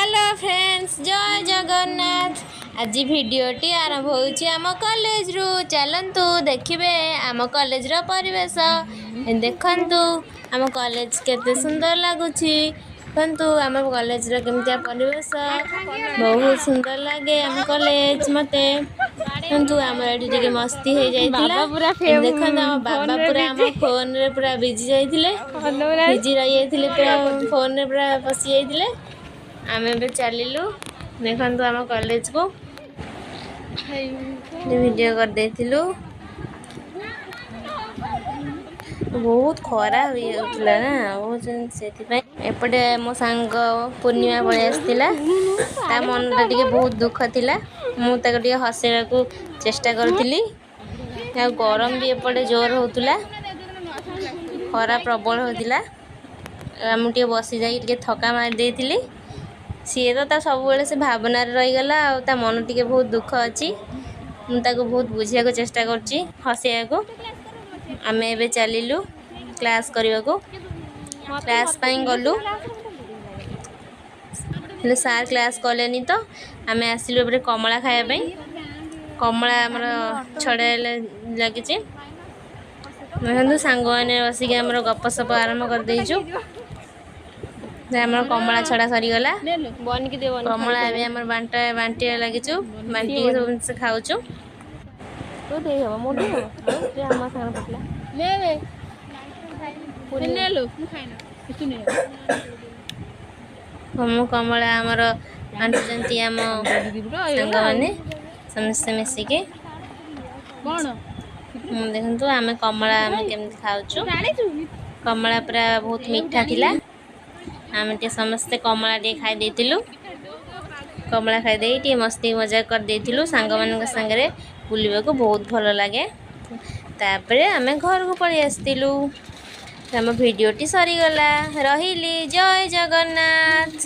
Hello friends, ଜୟ ଜଗନ୍ନାଥ। ଆଜି ଭିଡ଼ିଓଟି ଆରମ୍ଭ ହେଉଛି ଆମ କଲେଜରୁ। ଚାଲନ୍ତୁ ଦେଖିବେ ଆମ କଲେଜର ପରିବେଶ। ଦେଖନ୍ତୁ ଆମ କଲେଜ କେତେ ସୁନ୍ଦର ଲାଗୁଛି। ଦେଖନ୍ତୁ ଆମ କଲେଜର କେମିତିଆ ପରିବେଶ, ବହୁତ ସୁନ୍ଦର ଲାଗେ ଆମ କଲେଜ ମୋତେ। ଦେଖନ୍ତୁ ଆମର ଏଠି ଟିକେ ମସ୍ତି ହେଇଯାଇଥିଲା। ଦେଖନ୍ତୁ ଆମ ବାବା ପୁରା ଆମ ଫୋନରେ ପୁରା ବିଜି ଯାଇଥିଲେ, ବିଜି ରହିଯାଇଥିଲେ, ପୁରା ଫୋନରେ ପୁରା ପଶି ଯାଇଥିଲେ। ଆମେ ଏବେ ଚାଲିଲୁ, ଦେଖନ୍ତୁ ଆମ କଲେଜକୁ ଭିଡ଼ିଓ କରିଦେଇଥିଲୁ। ବହୁତ ଖରା ହୋଇଯାଉଥିଲା ନା ବହୁତ, ସେଥିପାଇଁ ଏପଟେ ମୋ ସାଙ୍ଗ ପୂର୍ଣ୍ଣିମା ପଳେଇ ଆସିଥିଲା। ତା ମନଟା ଟିକେ ବହୁତ ଦୁଃଖ ଥିଲା, ମୁଁ ତାକୁ ଟିକେ ହସେଇବାକୁ ଚେଷ୍ଟା କରୁଥିଲି। ଆଉ ଗରମ ବି ଏପଟେ ଜୋର ହେଉଥିଲା, ଖରା ପ୍ରବଳ ହେଉଥିଲା। ମୁଁ ଟିକେ ବସି ଯାଇକି ଟିକେ ଥକା ମାରି ଦେଇଥିଲି। ସିଏ ତ ତା ସବୁବେଳେ ସେ ଭାବନାରେ ରହିଗଲା ଆଉ ତା ମନ ଟିକେ ବହୁତ ଦୁଃଖ ଅଛି। ମୁଁ ତାକୁ ବହୁତ ବୁଝିବାକୁ ଚେଷ୍ଟା କରୁଛି, ହସେଇବାକୁ। ଆମେ ଏବେ ଚାଲିଲୁ କ୍ଲାସ୍ କରିବାକୁ, କ୍ଲାସ୍ ପାଇଁ ଗଲୁ, ହେଲେ ସାର୍ କ୍ଲାସ୍ କଲେନି ତ ଆମେ ଆସିଲୁ ଏପଟେ କମଳା ଖାଇବା ପାଇଁ। କମଳା ଆମର ଛଡ଼ାଇଲେ ଲାଗିଛି। ଦେଖନ୍ତୁ ସାଙ୍ଗମାନେ ବସିକି ଆମର ଗପସପ ଆରମ୍ଭ କରିଦେଇଛୁ। ଆମର କମଳା ଛଡ଼ା ସରିଗଲା, କମଳା ଏବେ ଆମର ବାଣ୍ଟା ବାଣ୍ଟିବା ଲାଗିଛୁ, ବାଣ୍ଟିକି ସବୁ ଜିନିଷ ଖାଉଛୁ। ମୁଁ କମଳା ଆମର ବାଣ୍ଟୁଛନ୍ତି ଆମ ସାଙ୍ଗମାନେ ସମସ୍ତେ ମିଶିକି। ଦେଖନ୍ତୁ ଆମେ କମଳା ଆମେ କେମିତି ଖାଉଛୁ। କମଳା ପୁରା ବହୁତ ମିଠା ଥିଲା। ଆମେ ଟିକେ ସମସ୍ତେ କମଳା ଟିକେ ଖାଇ ଦେଇଥିଲୁ। କମଳା ଖାଇଦେଇ ଟିକେ ମସ୍ତି ମଜା କରିଦେଇଥିଲୁ। ସାଙ୍ଗମାନଙ୍କ ସାଙ୍ଗରେ ବୁଲିବାକୁ ବହୁତ ଭଲ ଲାଗେ। ତାପରେ ଆମେ ଘରକୁ ପଳେଇ ଆସିଥିଲୁ। ଆମ ଭିଡ଼ିଓଟି ସରିଗଲା। ରହିଲି, ଜୟ ଜଗନ୍ନାଥ।